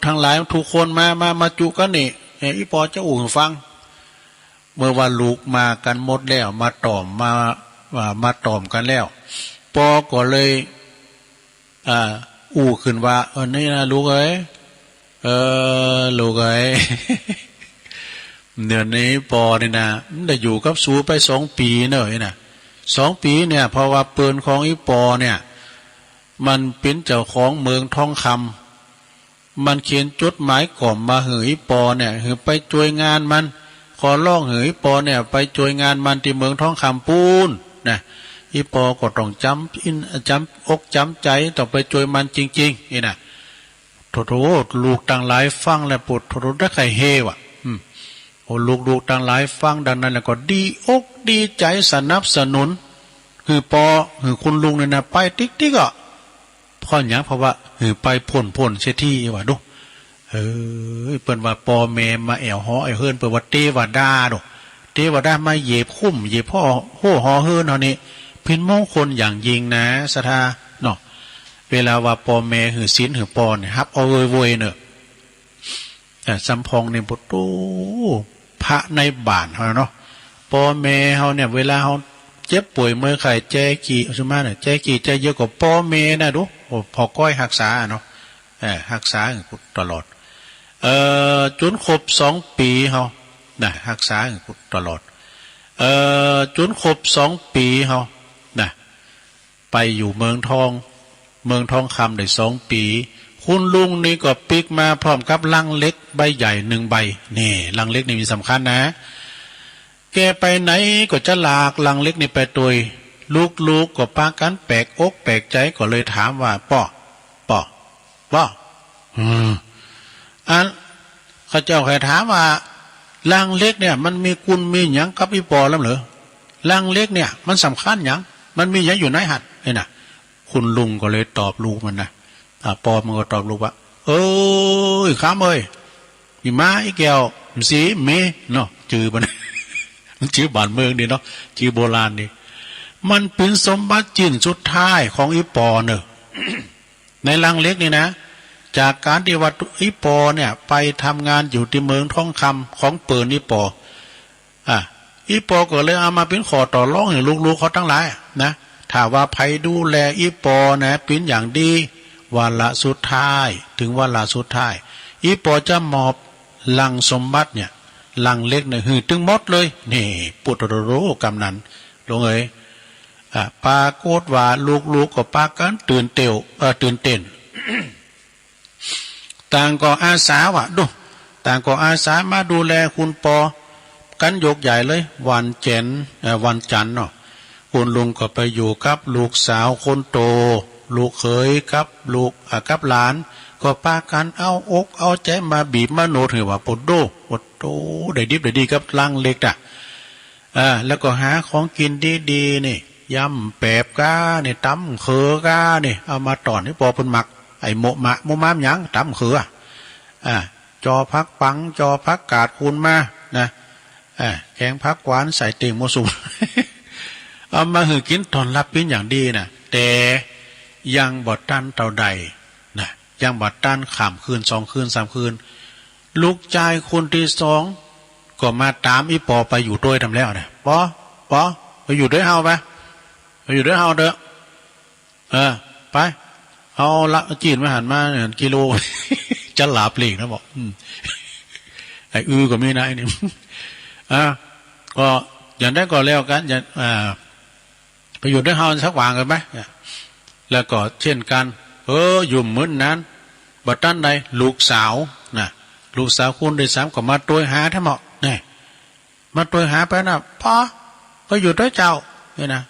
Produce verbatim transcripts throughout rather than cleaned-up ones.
ตังหลายกู้คนมา มา มาจุกั๋นนี่ เอ่อ อี่ปอจะอู้หื้อฟัง เมื่อว่าลูกมากั๋นหมดแล้ว มาต่อม มา อ่า มาต่อมกั๋นแล้ว ปอก็เลย อ่า อู้ขึ้นว่า เออ นี่นะลูกเอ๋ย เออ ลูกเอ๋ย เดี๋ยวนี้ปอนี่นะ มันได้อยู่กับสูไปสองปี๋เน่อ นี่นะ สองปี๋เนี่ย เพราะว่าเปิ้นของอี่ปอเนี่ย มันเป๋นเจ้าของเมืองทองคำ มันเขียนจดหมายก่อมมาหื้ออี่ปอเนี่ย หื้อไปจ้วยงานมัน ขอร้องหื้ออี่ปอเนี่ย ไปจ้วยงานมันตี้เมืองทองคำปู๊นนะ อี่ปอก็ต้องจำอิน จำอกจำใจ๋ ต้องไปจ้วยมันจริงๆ นี่นะ โถ โถ ลูกตังหลายฟังแล้วปวด โถ โถ ได้ใค่เฮว่ะ อืม โอ้ ลูกๆ ตังหลายฟังดังนั้นแล้วก็ดีอกดีใจ๋สนับสนุน หื้อปอ หื้อคุณลุงเนี่ยนะ ไปติ๊กๆ อ่ะ เพราะหยัง เพราะว่าหื้อไปป๊นๆ เสียทีว่าดู เออ เปิ้นว่าปอแม่มาแอ่วหอแอ่วเฮือน เปิ้นว่าเตวดาดู เตวดามาเหยียบคุ้ม เหยียบห่อ โฮ่หอเฮือนเฮานี่ เป๋นมงคลอย่างยิ่งนะ ศรัทธาเนาะ เวลาว่าปอแม่หื้อศีลหื้อปอเนี่ย ฮับเอาเวยๆ เน่อ เอ่อ สำปองนี่ โอ้โห พระในบ้านเฮาเนาะ ปอแม่เฮาเนี่ย เวลาเฮาเจ็บป่วยเมื่อยไข้ แจกี่ สุมาเนี่ย แจกี่แจเยียวก็ปอแม่นะดู โอ้ ผ่อก้อยฮักษาเนาะ เออ ฮักษาตลอด เอ่อ จ๋นครบสองปี๋เฮานะ ฮักษาตลอด เอ่อ จ๋นครบสองปี๋เฮานะ ไปอยู่เมืองทอง เมืองทองคำได้สองปี๋ คุณลุงนี่ก็ปิ๊กมาพร้อมกับลังเหล็กใบใหญ่นึ่งใบ นี่ ลังเหล็กนี่มีสำคัญนะ แกไปไหนก็จะลากลังเหล็กนี่ไปตวย ลูกๆ ก็ปากั๋นแปลกอกแปลกใจ๋ ก็เลยถามว่า ป้อ ป้อ ป้อ อืม อัน เขาเจ้าใค่ถามว่า ลังเหล็กเนี่ย มันมีกุณมีหยังกับอี่ปอลำเหลอ ลังเหล็กเนี่ย มันสำคัญหยัง มันมีหยังอยู่ในหั้น นี่นะ คุณลุงก็เลยตอบลูกมันนะ อ่า ปอมันก็ตอบลูกว่า เอ้ย คำเอ้ย อี่หมาอี่แก้ว มันสีเมเนาะ จื้อมัน มันจื้อบ้านเมืองดีเนาะ จื้อโบราณดี มันเป๋นสมบัติชิ้นสุดท้ายของอี่ปอเน่อ ในลังเหล็กนี่นะ จากก๋านตี้ว่าอี่ปอเนี่ย ไปทำงานอยู่ตี้เมืองทองคำของเปิ้นอี่ปอ อ่ะ อี่ปอก็เลยเอามาเป๋นข้อต่อรองหื้อลูกๆ เขาตังหลายนะ ถ้าว่าใผดูแลอี่ปอนะ เป๋นอย่างดี วาระสุดท้าย เถิงวาระสุดท้าย อี่ปอจะมอบลังสมบัติเนี่ย ลังเหล็กเนี่ย หื้อตึงหมดเลย นี่ ปุโตโตโต กำนั้น ลูกเอ๋ย อ่ะ ปรากฏว่าลูกๆ ก็ปากั๋นตื่นเต้น เอ่อ ตื่นเต้น ต่างก็อาสาว่ะ ดู ต่างก็อาสามาดูแลคุณปอกั๋นยกใหญ่เลย วันจั๋นทร์ เอ่อ วันจั๋นทร์เนาะ คุณลุงก็ไปอยู่กับลูกสาวคนโต ลูกเขยกับลูก อ่ะ กับหลาน ก็ปากั๋นเอาอกเอาใจ๋มาบีบมาหนวดหื้อว่า โผดโด้ โผดโด้ ได้ดิบได้ดีกับลังเหล็กน่ะ อ่า แล้วก็หาของกิ๋นดีๆ นี่ ยำแปบก้านี่ ต๋ำเขือก้านี่ เอามาต้อนอี่ปอเปิ้นมัก ไอ้โมะมะโมะมามหยัง ต๋ำเขือ อ่า จ่อผักปัง จ่อผักกาดคูณมานะ อ่า แกงผักหวานใส่เต็งมั่วสุม เอามาหื้อกิ๋นต้อนรับเป๋นอย่างดีนะ แต่ยังบ่ตันเต้าใดนะ ยังบ่ตันข้ามคืน สองคืน สามคืน ลูกจายคนตี้สอง ก็มาต๋ามอี่ปอไปอยู่ตวยต๋ามแล้วนะ ปอ ปอ ไปอยู่ตวยเฮาไป ไปอยู่ตวยเฮาเต๊อะ เออ ไป เอาละ จีนมาหันมาเนี่ย กิโล จะหลาบหลีกนะบอก อืม ไอ้อือก็มีนะไอ้นี่ อ่ะ ก็อย่างใดก็แล้วกั๋น อย่า อ่า ไปอยู่ตวยเฮาสักหว่างกั๋นไป แล้วก็เช่นกั๋น เออ อยู่มื้อนั้น บ่ตันใด ลูกสาวนะ ลูกสาวคนตี้สามก็มาตวยหาแท้เหมาะ นี่ มาตวยหาไปนะ ปอ ไปอยู่ตวยเจ้า นี่นะ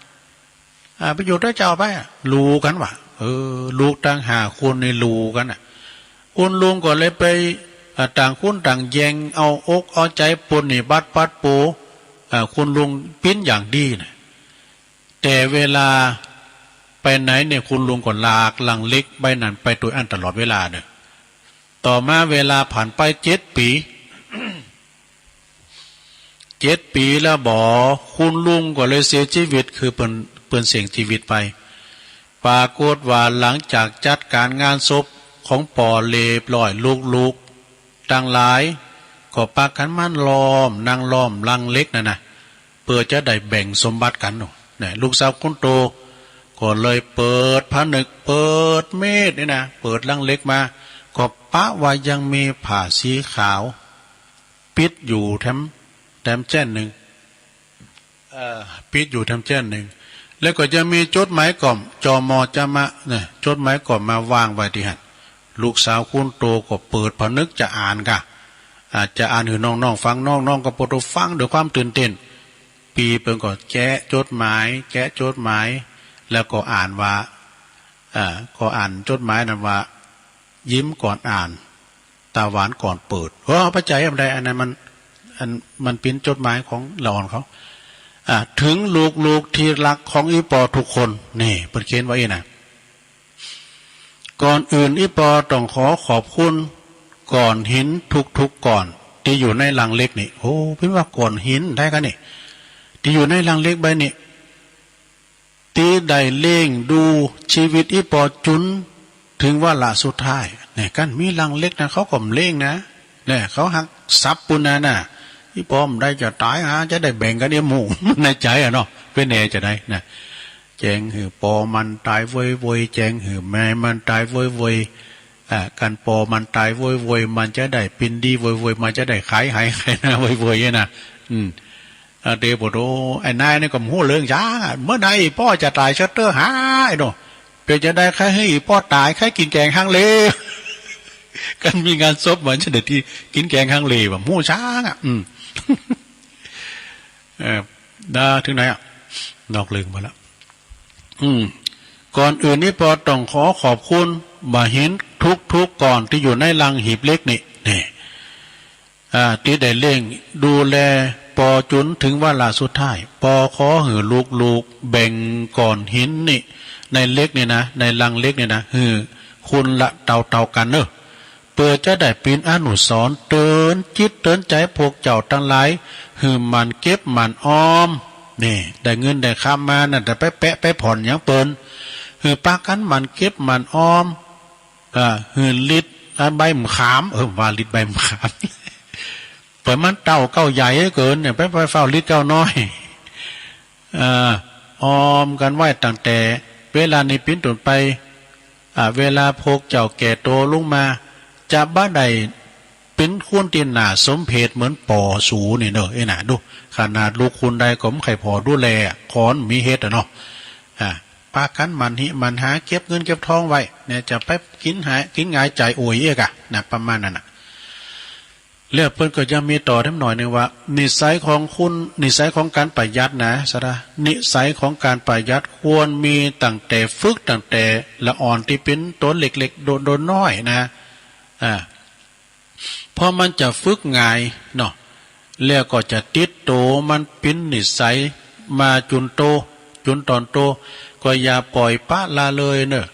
อ่า ไปอยู่ตวยเจ้าไปอะ ลู่กั๋นว่ะ เออ ลูกตังห้าคนนี่ลู่กั๋นน่ะ คุณลุงก็เลยไป อ่า ต่างคนต่างแย่งเอาอกเอาใจ๋ปนนิบัติปัดโป อ่า คุณลุงเป๋นอย่างดีนะ แต่เวลาไปไหนเนี่ย คุณลุงก็ลากลังเหล็กใบนั้นไปตวยอั้นตลอดเวลาเน่อ ต่อมาเวลาผ่านไปเจ็ดปี๋ เจ็ดปี๋แล้วบ่ คุณลุงก็เลยเสียจีวิต คือเปิ้น เปิ้นเสี้ยงจีวิตไป ปรากฏว่าหลังจากจัดก๋านงานศพ ของป้อเรียบร้อย ลูกๆ ตังหลายก็ปากั๋นมาล้อม นั่งล้อมลังเหล็กนั่นนะ เปื้อจะได้แบ่งสมบัติกั๋นเนาะ นะ ลูกสาวคนโตก็เลยเปิดผนึก เปิดมีดนี่นะ เปิดลังเหล็กมา ก็ปะว่ายังมีผ้าสีขาว ปิดอยู่แถม แถมแจ้นนึ่ง เอ่อ ปิดอยู่แถมแจ้นนึ่ง แล้วก็ยังมีจดหมายก่อม จอมอจามะ นะ จดหมายก่อมมาวางไว้ตี้หั้น ลูกสาวคนโตก็เปิดผนึกจะอ่านก่ะ อ่า จะอ่านหื้อน้องๆ ฟัง น้องๆ ก็ปวดหูฟังด้วยความตื่นเต้น ปี้เปิ้นก็แกะจดหมาย แกะจดหมาย แล้วก็อ่านว่า อ่า ก็อ่านจดหมายนั้นว่า ยิ้มก่อนอ่าน ตาหวานก่อนเปิด เออ บ่ใจ้ บ่ใจ้ อันนั้นมัน อัน มันเป๋นจดหมายของละอ่อนเขา อ่า เถิงลูกๆ ตี้ฮักของอี่ป้อทุกคน นี่ เปิ้นเขียนไว้อี้นะ ก่อนอื่นอี่ป้อต้องขอขอบคุณก้อนหินทุกๆ ก้อนตี้อยู่ในลังเหล็กนี่ โอ้ เปิ้นว่าก้อนหินได้ก่ะนี่ ตี้อยู่ในลังเหล็กใบนี้ ตี้ได้เลี้ยงดูจีวิตอี่ป้อจุนเถิงวาระสุดท้าย เนี่ย กั๋นมีลังเหล็กนะ เขาก็บ่เลี้ยงนะ เนี่ย เขาหักสับปู้นน่ะนะ อี่ป้อบ่ได้จะต๋าย หาจะได้แบ่งกั๋นเอี้ยหมู่ ในใจ๋อะเนาะ เป๋นแหนจะได้นะ แจ้งหื้อป้อมันต๋ายเวยๆ แจ้งหื้อแม่มันต๋ายเวยๆ อ่า กั๋นป้อมันต๋ายเวยๆ มันจะได้ปิ้นดีเวยๆ มันจะได้ขายหายขายนาเวยๆ เนี่ยนะ อืม อ่า เต๋ปะโถ ไอ้นายนี่ก็บ่ฮู้เรื่องจ๊างอะ เมื่อใดป้อจะต๋ายเสียเต๊อะหา ไอ้หนอ เป๋นจะได้ใค่หื้อป้อต๋าย ใค่กิ๋นแก๋งฮังเล กั๋นมีงานศพมันจะได้ตี้กิ๋นแก๋งฮังเล บ่ฮู้จ๊างอะ อืม เอ่อ ดา เถิงไหนอะ นอกเรื่องไปละ อืม ก่อนอื่นอี่ป้อต้องขอขอบคุณบ่าหินทุกๆ ก้อนตี้อยู่ในลังหีบเหล็กนี่ นี่ อ่า ตี้ได้เลี้ยงดูแลป้อจุนเถิงวาระสุดท้าย ป้อขอหื้อลูกๆ แบ่งก้อนหินนี่ ในเหล็กนี่นะ ในลังเหล็กนี่นะ หื้อคนละเต้าๆ กั๋นเนาะ เปื้อจะได้เป๋นอนุสรณ์เตื๋อนจิตเตื๋อนใจ๋พวกเจ้าตังหลาย หื้อหมั่นเก็บหมั่นออม นี่ ได้เงินได้คำมานั่น จะไปแปะไปผ่อนหยังเปิ้น หื้อปากั๋นหมั่นเก็บหมั่นออม อ่า หื้อลิด อ่า ใบมะขาม เออ ว่าลิดใบมะขาม เปิ้นมันเต้าเก๊าใหญ่เกินเนี่ย ไป ไปเฝ้าลิดเก๊าน้อย อ่า ออมกั๋นไว้ตั้งแต่เวลานี้เป๋นต้นไป อ่า เวลาพวกเจ้าแก่โตลงมา จะบ่ได้เป๋นคนตี้น่าสมเพชเหมือนป้อสูนี่เนาะ เอ้ยนะ ดู ขนาดลูกคนใดก็บ่ใค่ผ่อดูแล ขอนมีเหตุอะเนาะ อ่า ปากั๋นหมั่นหิหมั่นหาเก็บเงินเก็บทองไว้ เนี่ย จะไปกิ๋นหา กิ๋นหงายจ่ายโอยเอี้ยก่ะ นะ ประมาณนั้นน่ะ แล้วเปิ้นก็จะมีต่อแถมหน่อยนึ่งว่า นิสัยของคุณ นิสัยของก๋านประหยัดนะ สาระ นิสัยของก๋านประหยัดควรมีตั้งแต่ ฝึกตั้งแต่ละอ่อนตี้เป๋นโตเล็กๆ โดนๆ น้อยนะ อ่า เพราะมันจะฝึกง่ายเนาะ แล้วก็จะติดโตมันเป๋นนิสัยมาจุนโต จุนต๋อนโต ก็อย่าป่อยปละละเลยเนาะ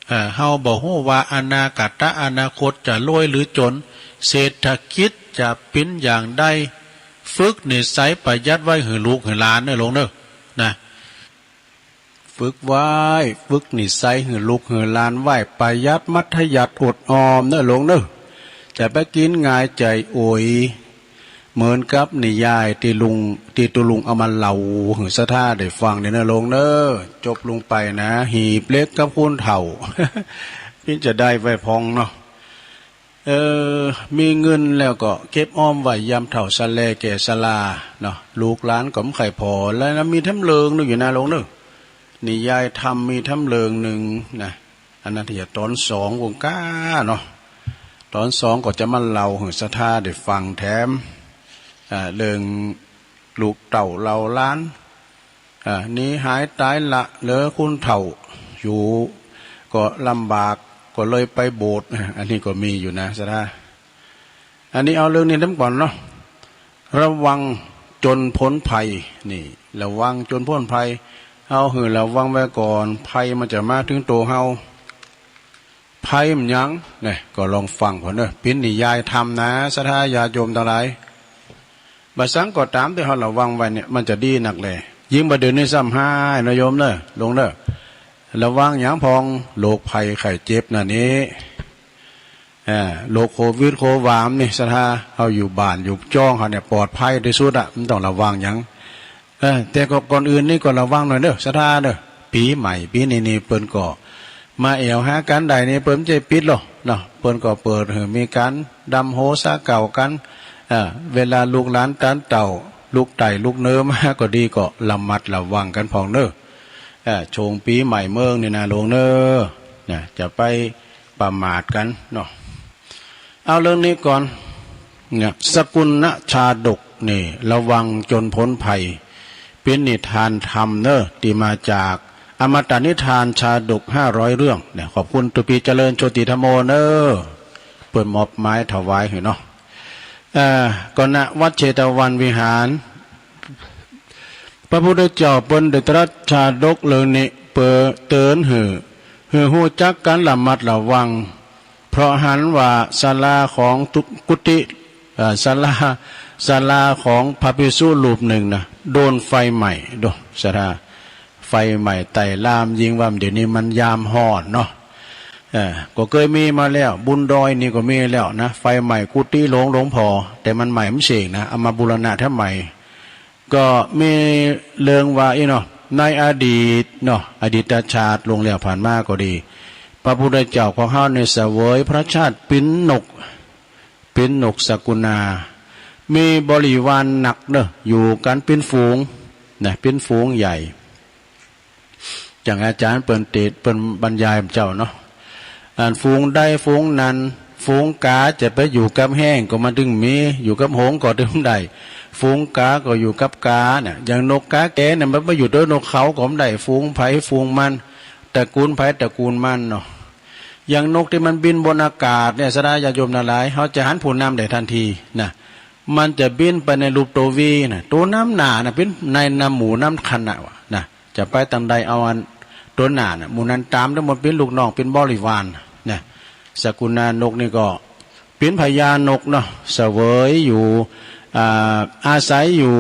เอ่อ เฮาบ่ฮู้ว่าอนาคตะ อนาคตจะรวยหรือจน เศรษฐกิจจะเป๋นอย่างใด ฝึกนิสัยประหยัดไว้หื้อลูกหื้อหลานเนาะ หลวงเนาะ นะ ฝึกไว้ ฝึกนิสัยหื้อลูกหื้อหลานไว้ ประหยัดมัธยัสถ์อดออมเนาะ หลวงเนาะ จะไปกิ๋นหงายจ่ายโอย เหมือนกับนิยายตี้ลุง ตี้ตุ๊ลุงเอามาเล่าหื้อศรัทธาได้ฟังเนี่ยนะ หลวงเนาะ จบลงไปนะ หีบเหล็กกับคนเฒ่า เป๋นจะได้ไว้พองเนาะ เออ มีเงินแล้วก็เก็บออมไว้ยามเฒ่าชราแก่ชราเนาะ ลูกหลานก็บ่ใค่ผ่อ แล้วนะ มีแถมเรื่องนึ่งอยู่นะ หลวงเนาะ นิยายธรรมมีแถมเรื่องนึ่งนะ อันนั้นตี้จะต๋อนสองวงก้าเนาะ ต๋อนสองก็จะมาเล่าหื้อศรัทธาได้ฟังแถม อ่า เรื่องลูกเต้าเหล่าหลาน อ่า หนีหายต๋ายละเหลือคนเฒ่า อยู่ก็ลำบาก ก็เลยไปโบสถ์ อ่า อันนี้ก็มีอยู่นะ ศรัทธา อันนี้เอาเรื่องนี้แถมก่อนเนาะ ระวังจนพ้นภัย นี่ ระวังจนพ้นภัย เอาหื้อระวังไว้ก่อน ภัยมันจะมาเถิงโตเฮา ภัยมันหยัง เนี่ย ก็ลองฟังก่อนเนาะ เป๋นนิยายธรรมนะ ศรัทธาญาติโยมตังหลาย บ่สังก็ต๋ามตี้เฮาระวังไว้เนี่ย มันจะดีนักแล ยิ่งบ่าเดี่ยวนี้ซ้ำฮ้ายนะโยมเนาะ หลวงเนาะ ระวังหยังพ่อง โรคภัยไข้เจ็บนั่นนี้ เออ โรคโควิดโความนี่ ศรัทธา เฮาอยู่บ้านอยู่จ้องเฮาเนี่ยปลอดภัยตี้สุดอะ บ่ต้องระวังหยัง เออ แต่ก็ก่อนอื่นนี่ก็ระวังหน่อยเน่อ ศรัทธาเน่อ ปี๋ใหม่ปี๋นี้นี่เปิ้นก็มาแอ่วหากั๋นได้นี่ เปิ้นบ่ใจ้ปิดลอเนาะ เปิ้นก็เปิดหื้อมีก๋านดำหัวสาเก่ากั๋น เออ เวลาลูกหลานต๋านเต้า ลูกใต้ลูกเหนือมาก็ดี ก็ระมัดระวังกั๋นพ่องเน่อ เออ ช่วงปี๋ใหม่เมืองนี่นาหลวงเน่อ นะ จะไปประมาทกั๋นเนาะ เอาเรื่องนี้ก่อน เนี่ย สกุณชาดกนี่ ระวังจนผลภัย เป๋นนิทานธรรมเน่อ ตี้มาจากอมตะนิทานชาดกห้าร้อยเรื่อง เนี่ย ขอบคุณตุ๊ปี๋เจริญโชติธัมโมเน่อ เปิ้นมอบหมายถวายหื้อเนาะ เอ่อ ก็ ณ วัดเชตวันวิหาร พระพุทธเจ้าเปิ้นได้ตรัสชาดกเรื่องนี้ เปื้อเตือนหื้อ หื้อฮู้จักกั๋นระมัดระวัง เพราะหันว่าศาลาของกุฏิ เอ่อ ศาลา ศาลาของพระภิกษุรูปนึ่งนะ โดนไฟไหม้ โด ศรัทธา ไฟไหม้ไต้ลาม ยิ่งว่าเดี๋ยวนี้มันยามฮ้อนเนาะ เออ ก็เกยมีมาแล้ว บุญดอยนี่ก็มีแล้วนะ ไฟไหม้กุฏิหลวงหลวงพ่อ แต่มันไหม้บ่เสี้ยงนะ เอามาบูรณะแถมใหม่ ก็มีเรื่องว่าอี้เนาะ ในอดีตเนาะ อดีตชาติล่วงแล้วผ่านมาก็ดี พระพุทธเจ้าของเฮาเนี่ยเสวยพระชาติเป๋นนก เป๋นนกสกุณา มีบริวารนักเน่อ อยู่กั๋นเป๋นฝูงนะ เป๋นฝูงใหญ่ อย่างอาจ๋ารย์เปิ้นเตสน์เปิ้นบรรยายเจ้าเนาะ อันฝูงใดฝูงนั้น ฝูงก๋าจะไปอยู่กับแฮ้งก็มันตึงมี อยู่กับหงส์ก็ตึงได้ ฝูงก๋าก็อยู่กับก๋าเนี่ย อย่างนกก๋าแกเนี่ยมันไปอยู่ตวยนกเขาก็บ่ได้ ฝูงใผฝูงมัน ตระกูลใผตระกูลมันเนาะ อย่างนกตี้มันบินบนอากาศเนี่ย ศรัทธาญาติโยมตังหลาย เฮาจะหันผู้นำได้ตันทีนะ มันจะบินไปในรูปตั๋ววีนะ ตั๋วนำหน้านะ เป๋นในนำหมู่นำคณะวะนะ จะไปตางใดเอาอันตั๋วหน้านะ หมู่นั้นต๋ามตังหมด เป๋นลูกน้อง เป๋นบริวารนะ สกุณานกนี่ก็เป๋นพญานกเนาะ เสวยอยู่ อ่า อาศัยอยู่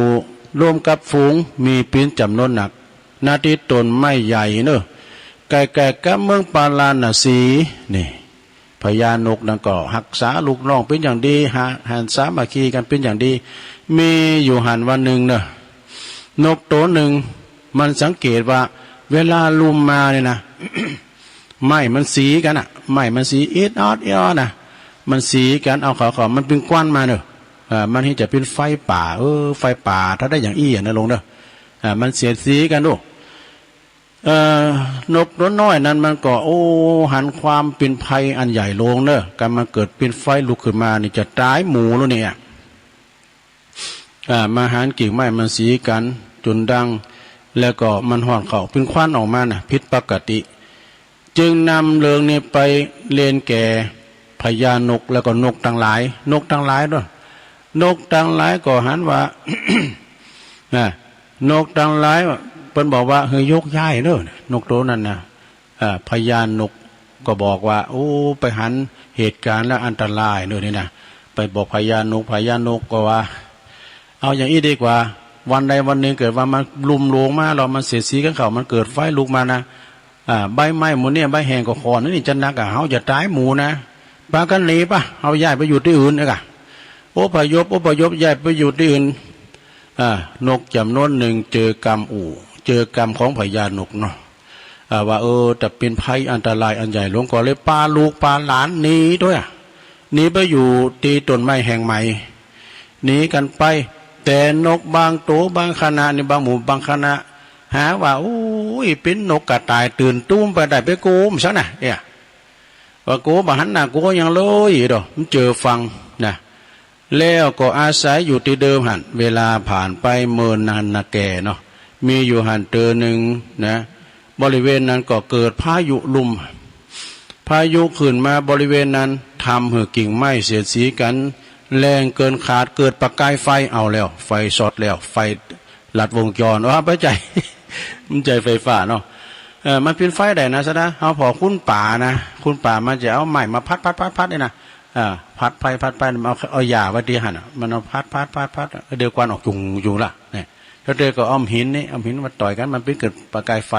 ร่วมกับฝูง มีเป๋นจ๋ำนวนนัก ณ ตี้ต้นไม้ใหญ่เน่อ ใก้ๆ กับเมืองปาราณสี นี่ พญานกนั้นก็ฮักษาลูกน้องเป๋นอย่างดี หา หันสามัคคีกั๋นเป๋นอย่างดี มีอยู่หั้นวันนึ่งเน่อ นกตั๋วนึ่ง มันสังเกตว่า เวลาลุ่มมาเนี่ยนะ ไม้มันสีกั๋นอะ ไม้มันสีอิดออดอิดออดนะ มันสีกั๋น เอาเขา เขา มันเป๋นควันมาเน่อ เออ มันเหียจะเป๋นไฟป่า เออ ไฟป่า ถ้าได้อย่างอี้อะนะหลวงเน่อ อ่า มันเสียดสีกั๋นดู เอ่อ นกตั๋วน้อยนั้นมันก็ โอ้ หันความเป๋นภัยอันใหญ่หลวงเน่อ ก๋านมันเกิดเป๋นไฟลุกขึ้นมานี่จะต๋ายหมู่แล้วเนี่ย อ่า มาหันกิ่งไม้มันสีกั๋นจ๋นดัง แล้วก็มันฮ้อนเข้า เป๋นควันออกมานะ ผิดปกติ จึงนำเรื่องนี้ไปเล่นแก่พญานก แล้วก็นกตังหลาย นกตังหลายเนาะ นกตังหลายก็หันว่า นะ นกตังหลาย เปิ้นบอกว่า หื้อยกย้ายเน่อ นกตั๋วนั้นนะ อ่า พญานกก็บอกว่า โอ้ ไปหันเหตุก๋ารณ์แล้วอันตรายเน่อนี่นะ ไปบอกพญานก พญานกก็ว่า เอาอย่างอี้ดีกว่า วันใดวันนึ่งเกิดว่ามันลุ่มหลวงมาแล้ว มันเสียดสีกั๋นเข้า มันเกิดไฟลุกมานะ อ่า ใบไม้หมู่เนี่ย ใบแห้งก็ค่อน นี่จะหนักอะ เฮาจะต๋ายหมู่นะ ปากั๋นหนีปะ เฮาย้ายไปอยู่ตี้อื่นเน่อก่ะ อพยพ อพยพ ย้ายไปอยู่ตี้อื่น อ่า นกจ๋ำนวนนึ่งเจอกรรม อู้ เจอกรรมของพญานกเนาะ อ่า ว่า เออ จะเป๋นภัยอันตรายอันใหญ่หลวง ก็เลยปาลูกปาหลานหนีตวย หนีไปอยู่ตี้ต้นไม้แห่งใหม่ หนีกั๋นไป แต่นกบางตั๋วบางคณะนี่ บางหมู่บางคณะ หาว่า โอ้ย เป๋นนกกระต่ายตื่นตูมไปได้ ไปกั๋วมันซะนะ เอ๊ะ ว่ากั๋วบ่หันหน้ากั๋วหยังเลยเนาะ มันเจอฝั่งนะ แล้วก็อาศัยอยู่ตี้เดิมหั้น เวลาผ่านไปเมินนานนาแก่เนาะ มีอยู่หั้นเติมนึ่งนะ บริเวณนั้นก็เกิดพายุลุ่ม พายุขึ้นมาบริเวณนั้น ทำหื้อกิ่งไม้เสียดสีกั๋น แรงเกินขาด เกิดประกายไฟ เอาแล้ว ไฟช็อตแล้ว ไฟลัดวงจร ว่าไปใจ้ มันใจ้ไฟฟ้าเนาะ เออ มันเป๋นไฟได้นะ ศรัทธา เฮาผ่อคุ้นป่านะ คุ้นป่ามันจะเอาไม้มาพัด พัด พัด พัดนี่นะ อ่า พัดไป พัดไป มันเอา เอาหญ้าไว้ตี้หั้นอะ มันเอาพัด พัด พัด พัด เดี๋ยวควันออกจุ่งจุ่งละ เนี่ย แล้วเดี๋ยวก็เอาหินนี่ เอาหินมาต่อยกั๋น มันเป๋นเกิดประกายไฟ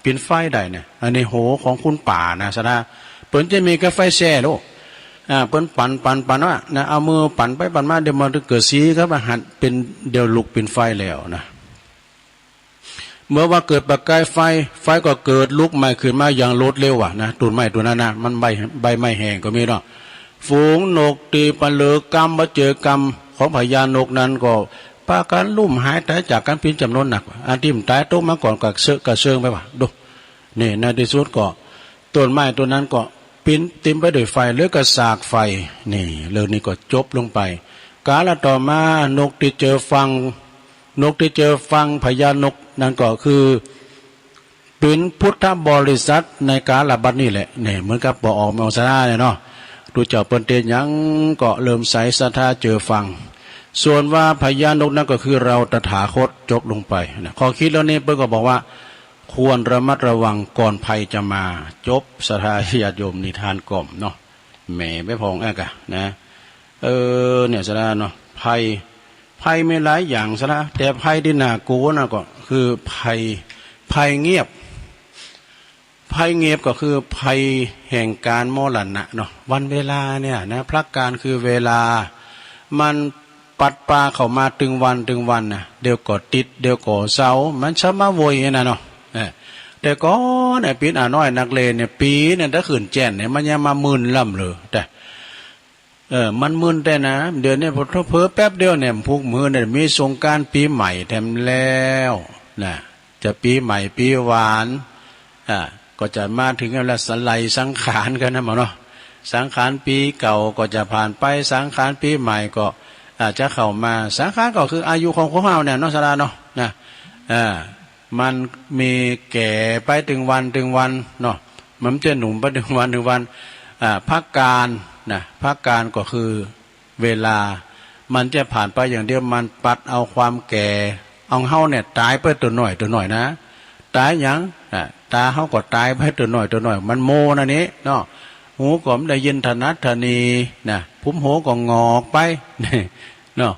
เป๋นไฟได้เนี่ย อันนี้โหของคุ้นป่านะ ศรัทธา เปิ้นจะมีกาแฟแช่โลก อ่า เปิ้นปั่น ปั่น ปั่นว่านะ เอามือปั่นไปปั่นมา เดี๋ยวมันเกิดสีครับ หันเป๋น เดี๋ยวลุกเป๋นไฟแล้วนะ เมื่อว่าเกิดประกายไฟ ไฟก็เกิดลุกไหม้ขึ้นมาอย่างรวดเร็วอะนะ ต้นไม้ต้นนั้นนะ มันใบ ใบไม้แห้งก็มีเนาะ ฝูงนกตี้ปะเหลือกำ บ่าเจอกำของพญานกนั้นก็ปากั๋นลุ่มหายต๋ายจากกั๋นเป๋นจ๋ำนวนนัก อันตี้บ่ต๋ายตกมาก่อนก็เซอะกระเซิงไปว่า ดู นี่ ในตี้สุดก็ ต้นไม้ต้นนั้นก็เป๋นเต็มไปด้วยไฟ เหลือก็ซากไฟ นี่ เรื่องนี้ก็จบลงไป กาละต่อมา นกตี้เจอฟัง นกตี้เจอฟังพญานกนั้นก็คือ เป๋นพุทธบริษัทในกาละบัดนี้แหละ นี่ เหมือนกับปอออกมาองศาเนี่ยเนาะ ตุ๊เจ้าเปิ้นเตยังก็เลื่อมใสศรัทธาเจอฟัง ส่วนว่าพญานกนั้นก็คือเราตถาคต จบลงไปนะ ข้อคิดเหล่านี้เปิ้นก็บอกว่า ควรระมัดระวังก่อนภัยจะมา จบ ศรัทธาญาติโยมนิทานกล่อมเนาะ แหม ไปพองแอ๊กอะนะ เออ เนี่ย ศรัทธาเนาะ ภัย ภัยมีหลายอย่าง ศรัทธา แต่ภัยตี้น่ากลัวนะก็คือภัย ภัยเงียบ ภัยเงียบก็คือภัยแห่งก๋านมรณะเนาะ วันเวลาเนี่ยนะ พระกาลคือเวลา มันปัดปาเข้ามาตึงวันตึงวันนะ เดี๋ยวก็ติด เดี๋ยวก็เซา มันชะมาโวยนะเนาะ เออ แต่ก่อนเนี่ย เป๋นอาน้อยนักเรียนเนี่ย ปี๋เนี่ย ถ้าขึ้นแจ้นเนี่ย มันยังมามึนล่ำเลย แต่ เออ มันมึนแต่นะ เดี๋ยวนี้เผลอๆ แป๊บเดียวเนี่ย พุกมื้อเนี่ย มีสงกรานต์ปี๋ใหม่แถมแล้วนะ จะปี๋ใหม่ปี๋หวาน อ่า ก็จะมาเถิงแล้ว สะไหล่สังขารกั๋นนะหมอเนาะ สังขารปี๋เก่าก็จะผ่านไป สังขารปี๋ใหม่ก็ อ่า จะเข้ามา สังขารก็คืออายุของคนเฮาเนี่ยเนาะ ศรัทธาเนาะ นะ อ่า มันมีแก่ไปตึงวันตึงวันเนาะ มันจะหนุ่มไปตึงวันตึงวัน อ่า พระกาลนะ พระกาลก็คือเวลา มันจะผ่านไปอย่างเดียว มันปัดเอาความแก่ เอาเฮาเนี่ยต๋ายไปตั๋วน้อยตั๋วน้อยนะ ต๋ายหยัง อ่า ต๋าเฮาก็ต๋ายไปตั๋วน้อยตั๋วน้อย มันโมนั่นนี่เนาะ หูก็บ่ได้ยินถนัดถะนีนะ ผมโหก็หงอกไป เนาะ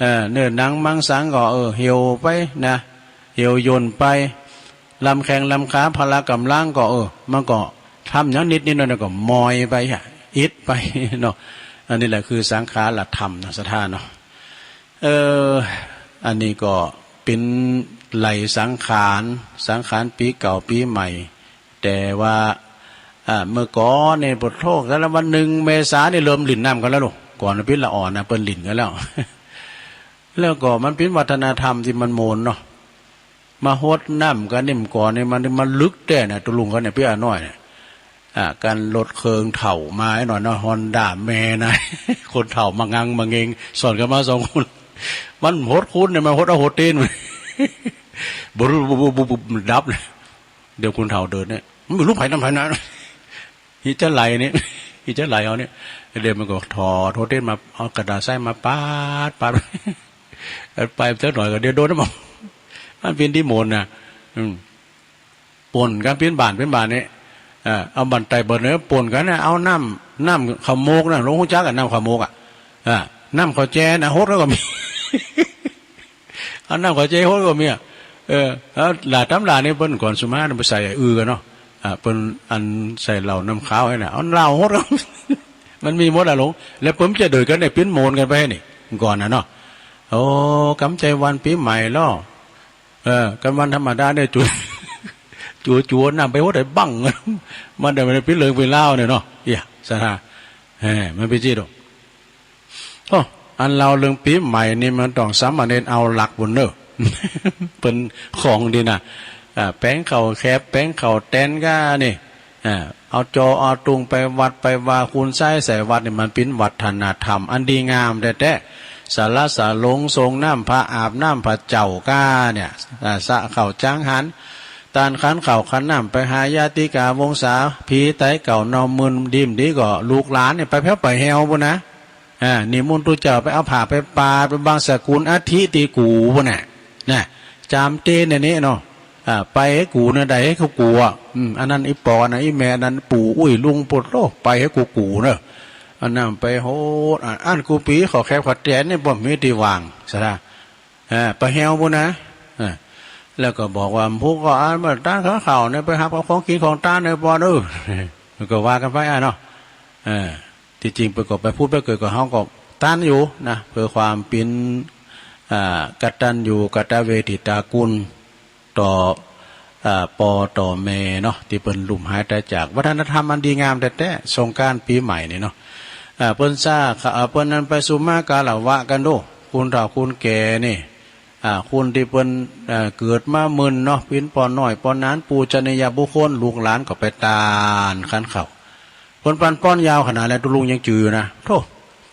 เออ เนื้อหนังมังสังก็ เออ เหี่ยวไปนะ เหี่ยวย่นไป ลำแข้งลำขาพละก๋ำลังก็ เออ มันก็ทำหยังนิดๆ หน่อยๆ ก็มอยไปอะ อิดไปเนาะ อันนี้แหละคือสังขารธรรมนะ ศรัทธาเนาะ เออ อันนี้ก็เป๋นไหล่สังขาร สังขารปี๋เก่าปี๋ใหม่ แต่ว่า อ่า เมื่อก่อนนี่ ปะโถ แต่ละวันหนึ่งเมษานี่เริ่มหลิ้นน้ำกั๋นแล้วลูก ก่อนเป๋นละอ่อนนะ เปิ้นหลิ้นกั๋นแล้ว แล้วก็มันเป๋นวัฒนธรรมตี้มันโมนเนาะ มาฮดน้ำกั๋นนี่ เมื่อก่อนนี่มัน มันลึกแต๊นะ ตุ๊ลุงเขาเนี่ย เป๋นอาน้อยเนี่ย อ่า กั๋นรถเคิงเถ้ามาไอ้หน่อยเนาะ ฮอนด้าแม่นะ คนเถ้ามางังมาเงง ซ้อนกั๋นมาสองคน มันฮดคูนเนี่ย มันฮดเอาหัวตีนมัน บุบบุบบุบบุบ ดับเลย เดี๋ยวคนเฒ่าเดินเนี่ย มันบ่ฮู้ไผนำไผนา หิจะไหลเนี่ย หิจะไหลเอาเนี่ย เดี๋ยวมันก็ถอดหัวเต้นมา เอากระดาษทรายมาปาด ปาด ไปสักหน่อยก็เดี๋ยวโดนน้ำมัน มันเป๋นตี้โมนนะ อืม ป่นกั๋นเป๋นบ้านเป๋นบ้านเนี่ย เอ่อ เอาบ้านใต้บ้านเหนือป่นกั๋นนะ เอาน้ำ น้ำข้าวหมกนะ หลวงฮู้จักอะ น้ำข้าวหมกอะ อ่า น้ำข้าวแจ้นะ ฮดเขาก็มี เอาน้ำข้าวแจ้ฮดก็มีอะ เออ แล้วหล่าต๋ำหล่านี่เปิ้นก่อนสุมาเนี่ยไปใส่อือกั๋นเนาะ อ่า เปิ้นอันใส่เหล้าน้ำขาวไอ้น่ะ เอาเหล้าฮด มันมีหมดอะหลวง แล้วเปิ้นจะเดินกั๋นเนี่ย เป๋นโมนกั๋นไปนี่ ก่อนน่ะเนาะ โอ้ กำใจ๋วันปี๋ใหม่ลอ เออ กำวันธรรมดาเนี่ย จู๋ จู๋ จู๋น้ำไปฮดไอ้บั้ง มันเดี๋ยวมันเป๋นเรื่องเป๋นราวเนี่ยเนาะ เอี้ย ศรัทธา เออ มันเป๋นจี้ดอก โอ้ อันเล่าเรื่องปี๋ใหม่นี่มันต้องสามเณรเอาหลักปู้นเน่อ เปิ้นของดีนะ อ่า แป๋งข้าวแคบ แป๋งข้าวแตนก้านี่ อ่า เอาจอเอาตุงไปวัดไปวา คูณทรายใส่วัดนี่ มันเป๋นวัฒนธรรมอันดีงามแต๊ๆ สละสะหลง สรงน้ำพระ อาบน้ำพระเจ้าก้าเนี่ย อ่า สะข้าวจังหัน ตานขันข้าวขันน้ำ ไปหาญาติกาวงศา ผีต๋ายเก่าเนา มื้อดีบ่ดีก็ลูกหลานเนี่ย ไปแผวไปแฮวปู้นนะ อ่า นิมนต์ตุ๊เจ้าไปเอาผ้าไปปาดไปบังสกุลอัฐิตี้กู่ปู้นน่ะ นะ จามเตนอันนี้เนาะ อ่า ไปหื้อกู่นะ ได้หื้อเขากู่อะ อืม อันนั้นอี่ป๋อ อันนั้นอี่แม่ อันนั้นปู่ อุ้ย ลุง ปะโถ ไปหื้อกู่กู่เนาะ อันนั้นไปฮด อ่า อันกูปี๋ข้าวแคบข้าวแตนนี่บ่มีตี้วาง ศรัทธา อ่า ไปแฮวปู้นนะ อ่า แล้วก็บอกว่า ผู้ก่ออันเมื่อตานขันข้าวเนี่ย ไปหับเอาของกิ๋นของตานเนี่ยปอนเอ้อ ก็ว่ากั๋นไปอะเนาะ อ่า ตี้จริงเปิ้นก็ไปผุดไปเกิดก็ เฮาก็ตันอยู่นะ เปื้อความเป๋น อ่า กตัญญูกตเวทิตาคุณ ต่อ อ่า ป้อต่อแม่เนาะ ตี้เปิ้นลุ่มหายต๋ายจาก วัฒนธรรมอันดีงามแต๊ๆ สงกรานต์ปี๋ใหม่นี่เนาะ อ่า เปิ้นซ่า อ่า เปิ้นนั้นไปสุมากาละวะกั๋นโด้ คนเฒ่าคนแก่นี่ อ่า คนตี้เปิ้น อ่า เกิดมาเมินเนาะ เป๋นป้อน้อยป้อหนาน ปูชนียบุคคล ลูกหลานก็ไปตานขันข้าว เปิ้นปันป้อนยาวขนาดแล้ว ตุ๊ลุงยังจื้ออยู่นะ โธ่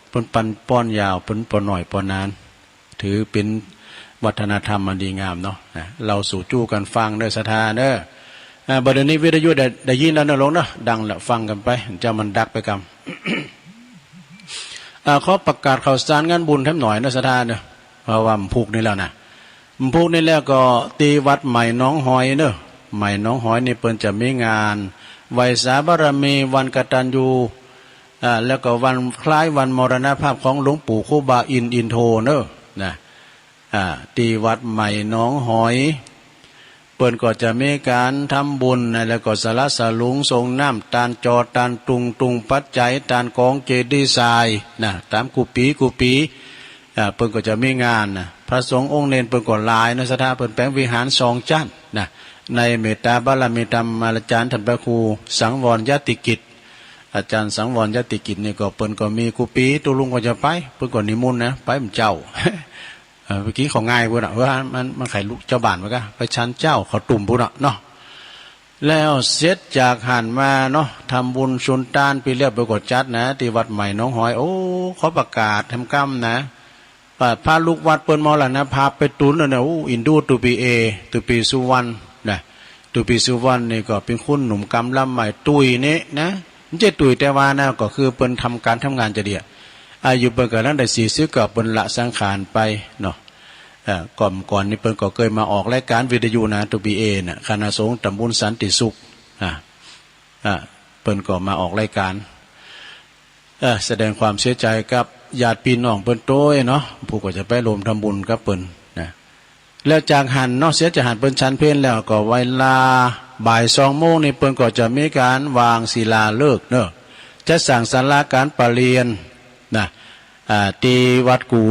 เปิ้นปันป้อนยาว เป๋นป้อน้อยป้อหนาน ถือเป๋นวัฒนธรรมอันดีงามเนาะ นะ เล่าสู่จู้กั๋นฟังเน่อ ศรัทธาเน่อ อ่า บ่าเดี่ยวนี้วิทยุได้ ได้ยินแล้วเน่อลุงเน่อ ดังแล้ว ฟังกั๋นไป จะมันดักไปกำ อ่า ขอประกาศข่าวสารงานบุญแถมหน่อยเน่อ ศรัทธาเน่อ เพราะว่ามันพุกนี้แล้วนะ มันพุกนี้แล้วก็ตี้วัดใหม่หนองหอยเน่อ ใหม่หนองหอยนี่เปิ้นจะมีงานไหว้สาบารมีวันกตัญญู อ่า แล้วก็วันคล้ายวันมรณภาพของหลวงปู่ครูบาอินทร์อินโทเน่อ นะ อ่า ตี้วัดใหม่หนองหอย เปิ้นก็จะมีก๋านทำบุญนะ แล้วก็สละสลุง ส่งน้ำตาลจอ ตาลตุง ตุงปัจจัย ตาลกองเจดีย์ทรายนะ ต๋ามกู้ปี๋กู้ปี๋ อ่า เปิ้นก็จะมีงานนะ พระสงฆ์องค์เณรเปิ้นก็หลายนะ ศรัทธา เปิ้นแป๋งวิหารสองจั๊นนะ ในเมตตาบารมีธรรมอาจารย์ท่านพระครูสังวรยติกิจ อาจารย์สังวรยติกิจนี่ก็เปิ้นก็มีกู้ปี๋ ตุ๊ลุงก็จะไป เปิ้นก็นิมนต์นะ ไปเป๋นเจ้า เอ่อ เมื่อกี้เขาง่ายพุ้นน่ะ ว่ามัน มันใค่ลูกเจ้าบ้านมันก็ไปฉันเจ๊าข้าวตุ้มพุ้นน่ะเนาะ แล้วเสร็จจากหั้นมาเนาะ ทำบุญสุนตานปี๋แล้วเปิ้นก็จัดนะ ตี้วัดใหม่หนองหอย โอ้ ขอประกาศแถมกำนะ ว่าพระลูกวัดเปิ้นมรณภาพไปตุ๊นแล้วเนี่ย โอ้ อินดู ตุ๊ปี๋เอ ตุ๊ปี๋สุวรรณนะ ตุ๊ปี๋สุวรรณนี่ก็เป๋นคนหนุ่มกำลำใหม่ ตุ๊ยนี่นะ บ่ใจ้ตุ๊ยแต่ว่านะ ก็คือเปิ้นทำก๋านทำงานจะเดีย อายุเปิ้นก็ตั้งแต่สี่สิบเก้า เปิ้นละสังขารไปเนาะ เอ่อ ก่อน ก่อนนี้เปิ้นก็เกยมาออกรายก๋านวิทยุนะ ตุ๊ปี๋เอน่ะ คณะสงฆ์ตำบลสันติสุข อ่า อ่า เปิ้นก็มาออกรายก๋าน เอ่อ แสดงความเสียใจ๋กับญาติปี้น้องเปิ้นโตยเนาะ ผู้ก็จะไปร่วมทำบุญกับเปิ้นนะ แล้วจากหั้นเนาะ เสียจากหั้นเปิ้นฉันเพลแล้วก็เวลาบ่ายสองโมงนี่เปิ้นก็จะมีก๋านวางศิลาฤกษ์เนาะ จะสร้างศาลาก๋านประเรียนนะ อ่า ตี้วัดกู่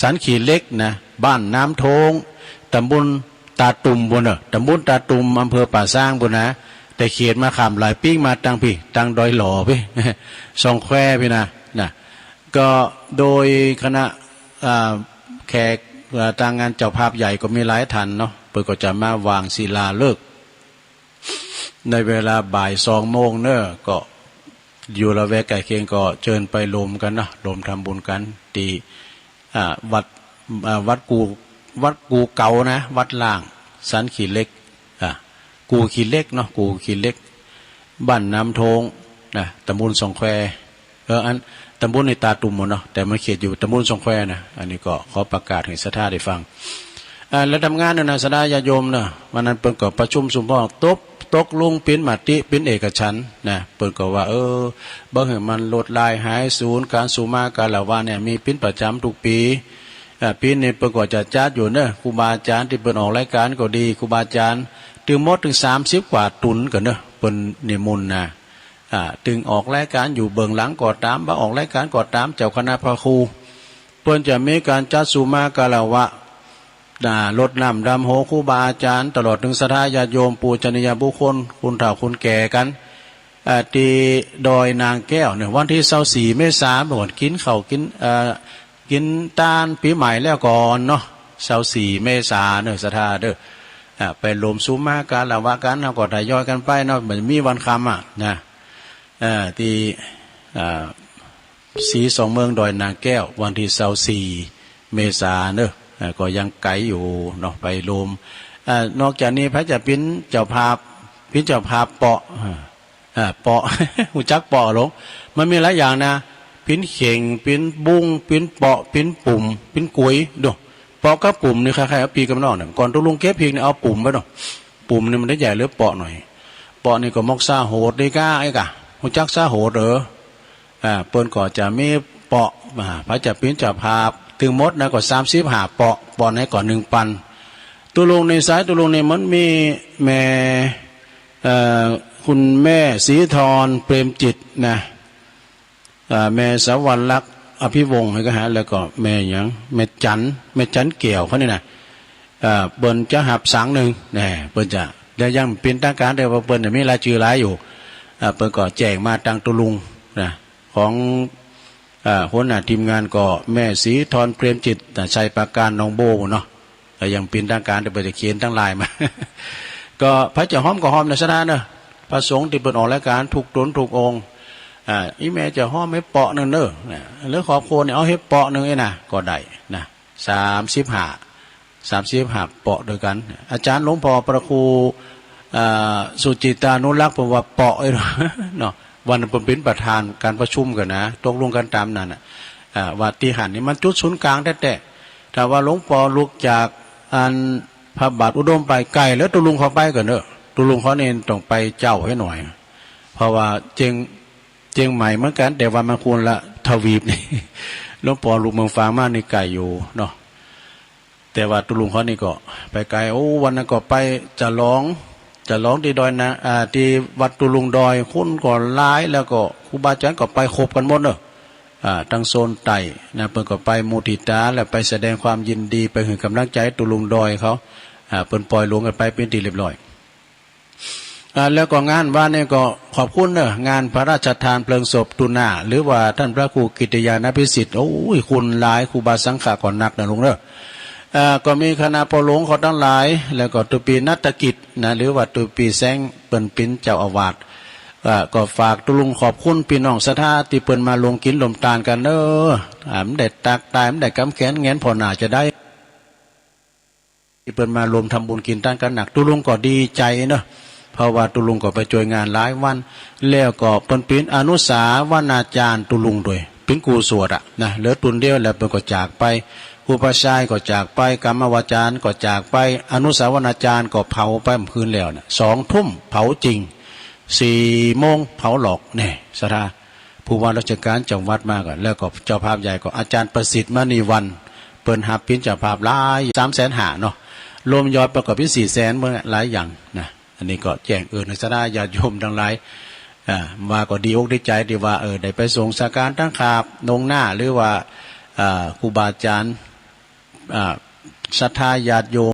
สันขี้เหล็กนะ บ้านน้ำโท้ง ตำบลตาตุ่มพุ้นเนาะ ตำบลตาตุ่ม อำเภอป่าซางพุ้นนะ แต่เขตมาข้ามหลายปิ๊กมาตังปี้ ตังดอยหล่อปี้ สองแควปี้นะ นะ ก็โดยคณะ อ่า แขก อ่า ตางงานเจ้าภาพใหญ่ก็มีหลายท่านเนาะ เปิ้นก็จะมาวางศิลาฤกษ์ ในเวลาบ่ายสองโมงเนาะ ก็อยู่ละแวกใก้เคียงก็เจิญไปรวมกั๋นเนาะ รวมทำบุญกั๋นตี้ อ่า วัด อ่า วัดกู่ วัดกู่เก๋านะ วัดล้างสันขี้เหล็ก อ่า กู่ขี้เหล็กเนาะ กู่ขี้เหล็ก บ้านน้ำโท้งนะ ตำบลสองแคว เออ อัน ตำบลนี่ตาตุ่มพุ้นเนาะ แต่มันเขตอยู่ตำบลสองแควนะ อันนี้ก็ขอประกาศหื้อศรัทธาได้ฟัง อ่า แล้วทำงานเนาะนะ ศรัทธาญาติโยมเนาะ วันนั้นเปิ้นก็ประชุมสุมพ้อง ตก ตกลงเป๋นมติ เป๋นเอกฉันท์นะ เปิ้นก็ว่า เออ บ่หื้อมันลดลายหายสูญ ก๋านสุมากาละวะเนี่ยมีเป๋นประจ๋ำกู้ปี๋ อ่า ปี๋นี้เปิ้นก็จะจัดอยู่เนาะ ครูบาอาจ๋ารย์ตี้เปิ้นออกรายก๋านก็ดี ครูบาอาจ๋ารย์ ตึงหมดตึงสามสิบกว่าตุ๊นกั๋นเนาะ เปิ้นนิมนต์นะ อ่า ตึงออกรายก๋านอยู่เบื้องหลังก็ต๋าม บ่ออกรายก๋านก็ต๋าม เจ้าคณะพระครู เปิ้นจะมีก๋านจัดสุมากาละวะ อ่า รดน้ำดำหัวครูบาอาจ๋ารย์ ตลอดเถิงศรัทธาญาติโยม ปูชนียบุคคล คนเฒ่าคนแก่กั๋น อ่า ตี้ดอยนางแก้วเนี่ย วันตี้ซาวสี่เมษา บ่าก่อนกิ๋นข้าวกิ๋น เอ่อ กิ๋นตานปี๋ใหม่แล้วก่อนเนาะ ซาวสี่เมษาเนาะ ศรัทธาเด้อ อ่า ไปรวมสุมากาละวะกั๋น เฮาก็ทยอยกั๋นไปเนาะ มันมีวันค่ำอะนะ เอ่อ ตี้ อ่า ศรีสองเมืองดอยนางแก้ว วันตี้ซาวสี่เมษาเนาะ เอ่อ ก็ยังไก๋อยู่เนาะ ไปรวม เอ่อ นอกจากนี้ใผจะเป๋นเจ้าภาพ เป๋นเจ้าภาพเปาะ เอ่อ เอ่อ เปาะ ฮู้จักเปาะหลง มันมีหลายอย่างนะ เป๋นเข่ง เป๋นบุ้ง เป๋นเปาะ เป๋นปุ่ม เป๋นกุย ดู เปาะกับปุ่มนี่ใค่ๆ เอาปี้กับน้องเนี่ย ก่อนตุ๊ลุงเก็บพริกเนี่ยเอาปุ่มไปเนาะ ปุ่มนี่มันได้ใหญ่เหลือเปาะหน่อย เปาะนี่ก็มอกซาโหดดีก้า ไอ้กะ ฮู้จักซาโหดเออ อ่า เปิ้นก็จะมีเปาะ อ่า ใผจะเป๋นเจ้าภาพ ตึงหมดนะก็สามสิบห้าเปาะ เปาะไหนก็หนึ่งปัน ตุ๊ลุงในสายตุ๊ลุงนี่มันมีแม่ เอ่อ คุณแม่ศรีธร เปรมจิตนะ อ่า แม่สวรรค์ลักษณ์อภิวงศ์ ก็หา แล้วก็แม่หยัง แม่จัน แม่จันแก้วเขานี่นะ อ่า เปิ้นจะหับสังหนึ่ง แน่ เปิ้นจะ แต่ยังเป๋นตางก๋าน แต่ว่าเปิ้นจะมีรายจื้อหลายอยู่ อ่า เปิ้นก็แจ้งมาตางตุ๊ลุงนะ ของ อ่า หัวหน้าทีมงานก็แม่ศรีธร เปรมจิต นะ ชัยปราการ หนองโบวเนาะ แต่ยังเป๋นตางก๋าน แต่เปิ้นจะเขียนตางไลน์มา ก็ใผจะฮ้อมก็ฮ้อมนะศรัทธาเนาะ พระสงฆ์ตี้เปิ้นออกรายก๋านทุกต๋นทุกองค์ อ่า อี่แม่จะฮ้อมหื้อเปาะหนึ่งเนาะ นะ หรือครอบครัวนี่เอาหื้อเปาะหนึ่งเองนะ ก็ได้นะ สามสิบห้า สามสิบห้าเปาะตวยกั๋น อาจ๋ารย์หลวงป้อพระครู อ่า สุจิตตานุรักษ์ เปิ้นว่าเปาะเองเนาะ วันนั้นเปิ้นเป๋นประธานก๋านประชุมกั๋นนะ ตกลงกั๋นต๋ามนั้นน่ะ อ่า ว่าตี้หั้นนี่มันจุดศูนย์ก๋างแต๊ๆ ถ้าว่าหลวงป้อลุกจากอันพระบาทอุดมไปไก๋แล้ว ตุ๊ลุงเขาไปก่อนเนาะ ตุ๊ลุงเขานี่ต้องไปเจ๊าหื้อหน่อย เพราะว่าเจียง เจียงใหม่เหมือนกั๋น แต่ว่ามันคนละทวีปนี่ หลวงป้อลุกเมืองฝางมานี่ไก๋อยู่เนาะ แต่ว่าตุ๊ลุงเขานี่ก็ไปไก๋ โอ้ วันนั้นก็ไปฉลอง ฉลองตี้ดอยนะ อ่า ตี้วัดตุ๊ลุงดอย คนก็หลาย แล้วก็ครูบาอาจ๋ารย์ก็ไปครบกั๋นหมดเนาะ อ่า ตางโซนใต้นะ เปิ้นก็ไปมุทิตา แล้วไปแสดงความยินดี ไปหื้อก๋ำลังใจ๋ตุ๊ลุงดอยเขา อ่า เปิ้นปล่อยหลวงกั๋นไปเป๋นตี้เรียบร้อย อ่า แล้วก็งานวันนี้ก็ขอบคุณเนาะ งานพระราชทานเพลิงศพตุ๊หน้า หรือว่าต้านพระครูกิตติยานาภิสิทธิ์ โอ้ย คนหลาย ครูบาสังฆะก็นักนะลุงเนาะ อ่า ก็มีคณะป้อหลวงเขาตังหลาย แล้วก็ตุ๊ปีนัตตกิจนะ หรือว่าตุ๊ปีแสง เปิ้นเป๋นเจ้าอาวาส อ่า ก็ฝากตุ๊ลุงขอบคุณปี้น้องศรัทธาตี้เปิ้นมาลงกิ๋นลงตานกั๋นเนาะ อ่า บ่ได้ตากตาย บ่ได้กำแขนแหงนผ่อหน้าจะได้ ตี้เปิ้นมาร่วมทำบุญกิ๋นตานกั๋นนัก ตุ๊ลุงก็ดีใจ๋เนาะ เพราะว่าตุ๊ลุงก็ไปจ้วยงานหลายวัน แล้วก็เปิ้นเป๋นอนุสาวนาจารย์ตุ๊ลุงตวย เป๋นครูสวดอะนะ เหลือตุ๊นเดียวแล้วเปิ้นก็จากไป ครูบาชายก็จากไป กรรมวาจารย์ก็จากไป อนุสาวนาจารย์ก็เผาไปเมื่อคืนแล้วนะ สองทุ่มเผาจริง สี่โมงเผาหลอก แน่ ศรัทธา ผู้ว่าราชการจังหวัดมาก่อน แล้วก็เจ้าภาพใหญ่ก็อาจารย์ประสิทธิ์มณีวรรณ เปิ้นหับเป๋นเจ้าภาพหลาย สามแสนห้าเนาะ รวมยอดประกอบเป๋นสี่แสนเมื่อหลายอย่างนะ อันนี้ก็แจ้งเอิ้นศรัทธาญาติโยมตังหลาย อ่า ว่าก็ดีอกดีใจ๋ตี้ว่า เออ ได้ไปส่งสังฆทานตางคาบนงหน้า หรือว่า อ่า ครูบาอาจ๋ารย์ อ่า ศรัทธาญาติโยม